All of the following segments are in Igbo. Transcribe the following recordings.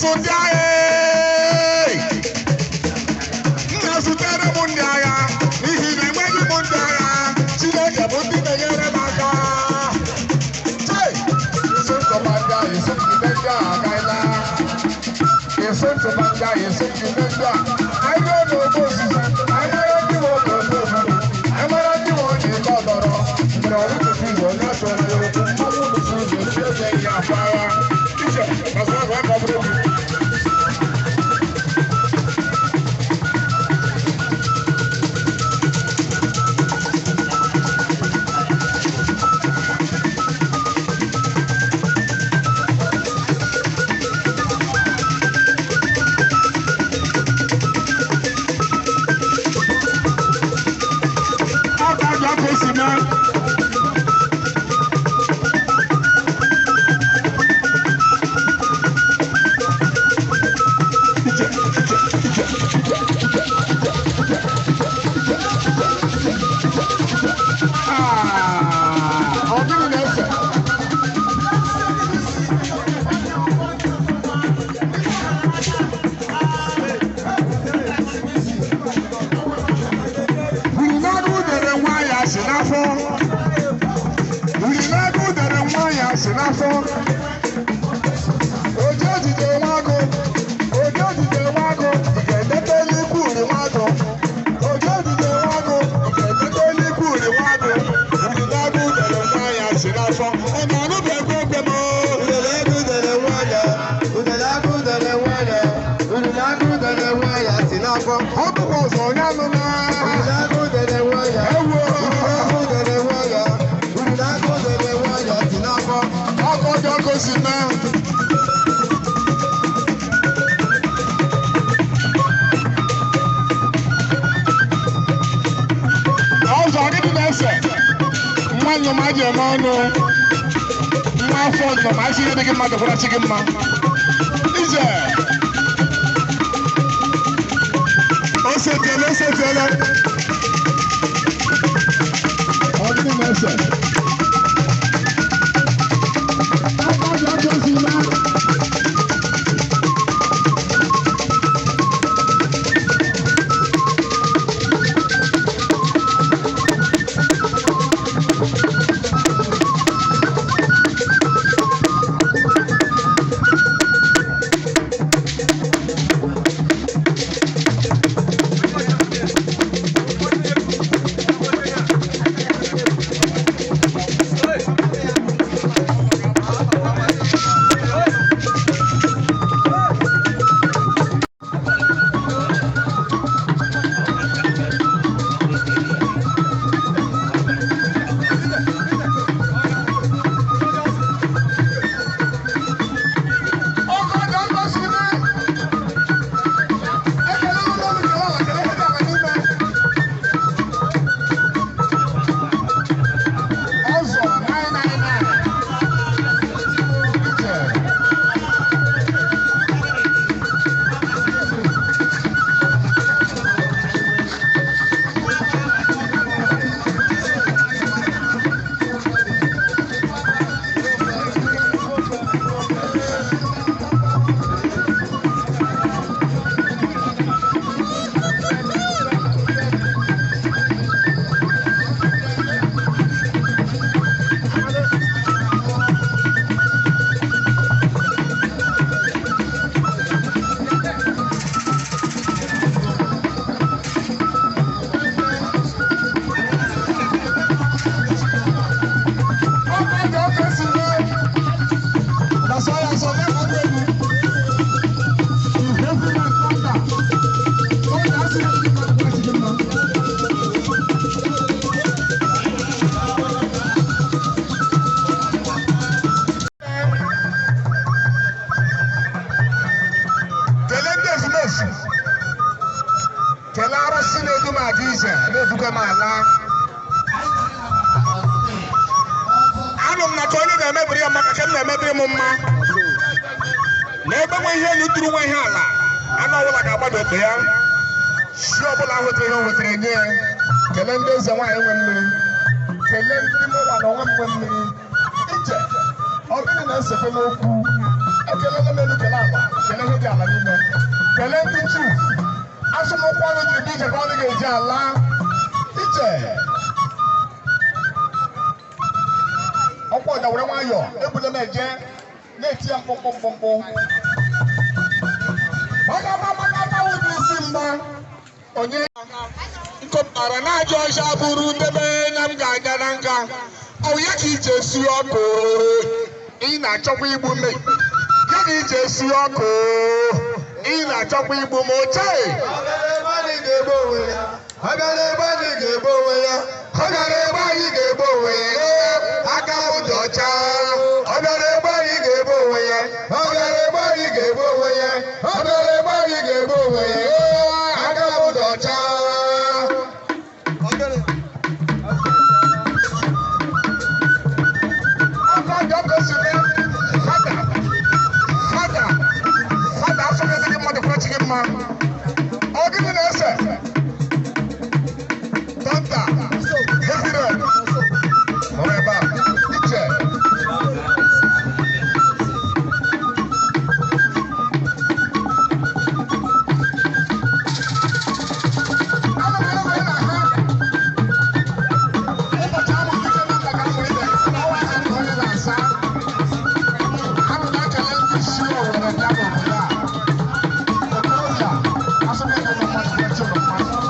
Ụsụ ndị agha nna, zutere m ndị agha, n'ihi na enweghị m ndị agha. Chineke bụ ndị na-enyere m aka. Chei! Isi ntụba ndị agha, isi njide ndị agha agaala. Isi ntụba ndị agha, isi njide ndị agha. Anyị ruo n'ogbe ozuzo, anyị mara ndị nwe oge ogbe obodo, anyị mara ndị nwe onye ike ọdọrọ. Mgbe ọrụ tupu igwe onye achọrọ ya okwu, mmanwụ lụsị ụzọ ndị eze ya afọ agha. Iche, ọzọ ọzọ ka ọ bụrụ egwu. Aka ji aka esi mee. Iche, iche, iche, iche, iche, iche, iche, iche, iche, iche, iche, iche, iche. Ah, ọ gịnị na-ese? Uri dere nwa ya si n'afọ. Uri n'agụ dere nwa ya si n'afọ. Oji ejije nwa agụ, oji ejije nwa agụ, ị ga-edete eluigwe uri nwa agụ. Oji ejije nwa agụ, ị ga-edete eluigwe uri nwa agụ. Uri n'agụ dere nwa ya si n'afọ. Ọ na-anụbụ ekwe ekwe m. Udele agụ dere nwa ya, udele agụ dere nwa ya, udele agụ dere nwa ya si n'afọ. Ọ bụkwa ọzọ onye anụ na. Udele agụ dere nwa ya, Ewo. udele agụ dere nwa ya, udele agụ dere nwa ya si n'afọ. Ọkọ dị ọkụ si mee. Ọzọ gịnị na-ese? Nwa nnụma ji eme ọnụ. Nwa afọ nnụma asị ihe dị gị mma dịkwara chi gị mma. Ije. O setiele, o setiele. Ọ gịnị na-ese? Ọkọ dị ọkụ si mee. Ọkọ dị ọkụ si mee. Ekele ụlọ ọrụ kele ala kele ihe dị ala n'ime. Ọzọ 999. Iche. Ọkọ dị ọkụ si mee. Dasọ ya sọ mẹ́fà tó egwu. Ìhẹ́fún náà kọ́ńtà. Ó yà á sí ẹni tí wọ́n ti mma. Kelee ndị ezumezu. Kelee arụsị na-edu m aga ije, na-eduga m ala. Anụ m na ka onye ga-emebiri ya maka ka m na-emebiri m mma. Na ebe nwe ihe elu tụrụ nwe ihe ala, anụ ọbụla ga-agbado okpe ya. Si ọbụla hụtara ihe o nwetara nye ya. Kelee ndị eze nwaanyị nwe mmiri. Kelee ndị mụnwa na onwe m nwe mmiri. Iche, ọ gịnị na-esekwe n'okwu? Ekelela m elu, kelee ala, kelee ihe. ala niile. Kelee ndị chief. Asụmụkwụ ọnụ jiri ije ka ọ ga-eji ala ije. Ọkwa ọja were nwayọọ ebule m eje na-eti ya mkpụmkpụ mkpụmkpụ. Gbagaba gbagaba ụdị isi mgba onye nkọpụtara na-ajọ ọcha bụrụ debe na m ga-aga na nga. Ọ ya ka ije si ọkụ, ị na-achọkwa igbu m. Ya ka ije si ọkụ, ị na-achọkwa igbu m ochie. Ọ bịara ebe anyị ga-egbu onwe ya. Ọ bịara ebe anyị ga-egbu onwe ya. Ọ bịara ebe anyị ga-egbu onwe ya. Aka m dị ọcha. Ọ bịara ebe anyị ga-egbu onwe ya. Ọ bịara ebe anyị ga-egbu onwe ya. Ọ bịara ebe anyị ga-egbu onwe ya. Aka m dị ọcha. Ọkọ ọjọọ ka o si mee. Fada, fada, fada, asọmpi gị mmadụ kwere chi gị mma. Ọ gịnị na-ese? Dọkịta, Hezirel, nọrọ ebe a, iche. Ana m anụ na ha. Ụbọchị amụ dike na nta ka m nwere ike na ọnwa ha na onye na-asa. Ana m ekele ndị isi Owere bịa n'obodo a. Okorobịa, asọmpi ụlọ mmadụ na-eche ụlọ mmadụ.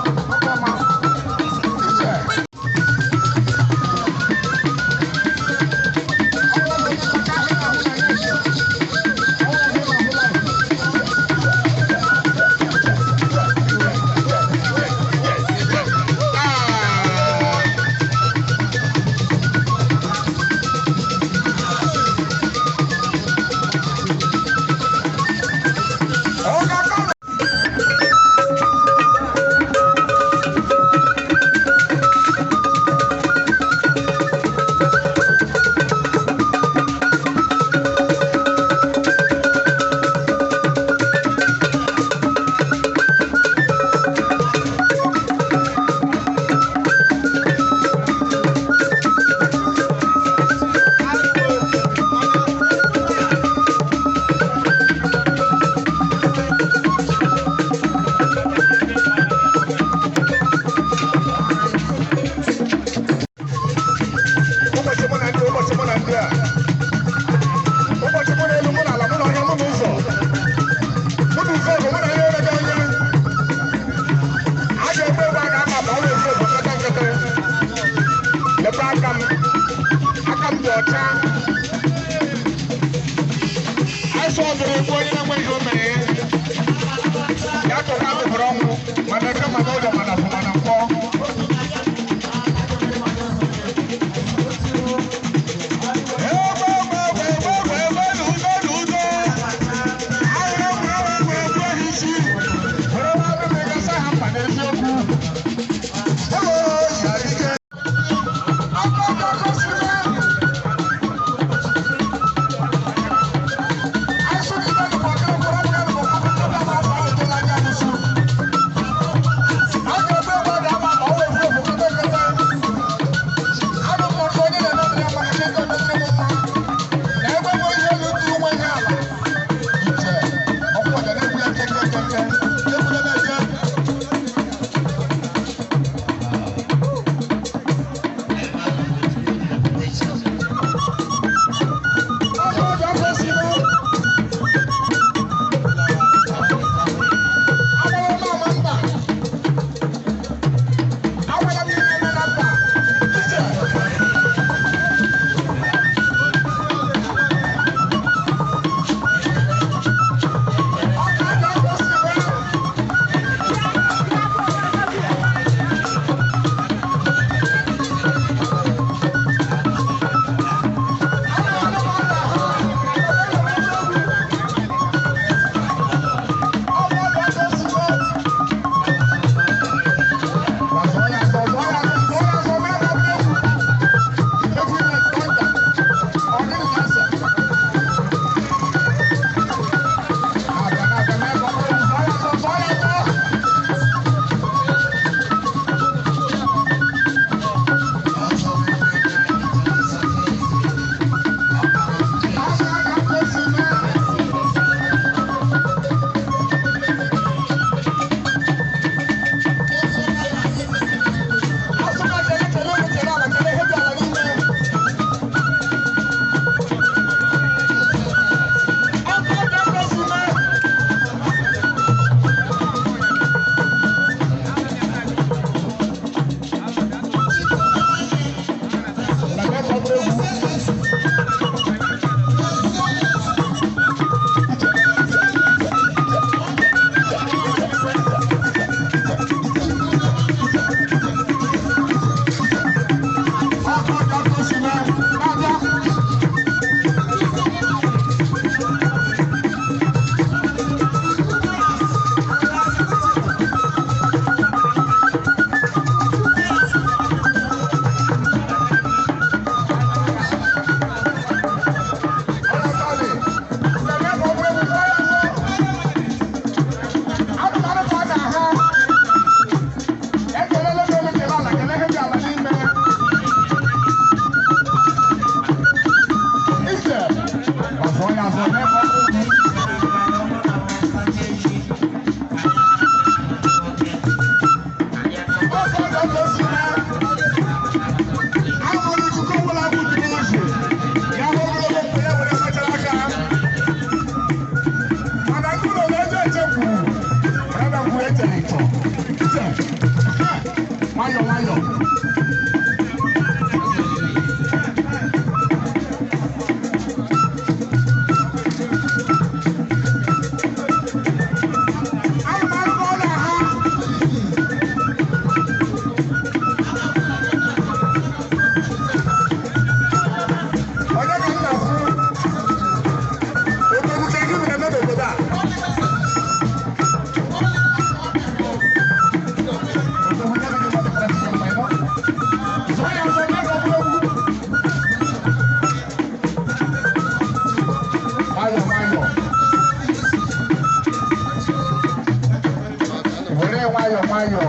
Nwayọọ nwayọọ.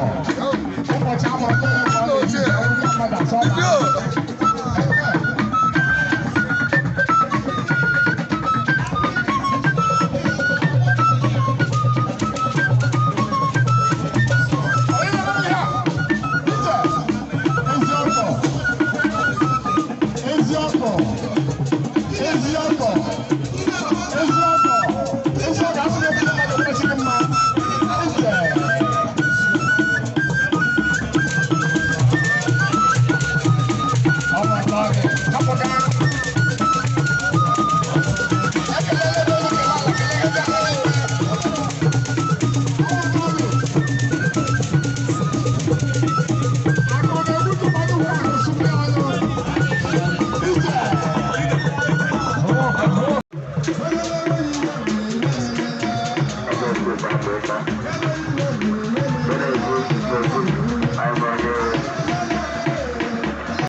Ụbọchị amụrụ nne ya ka ọ na-eji ndị mmadụ asọ na.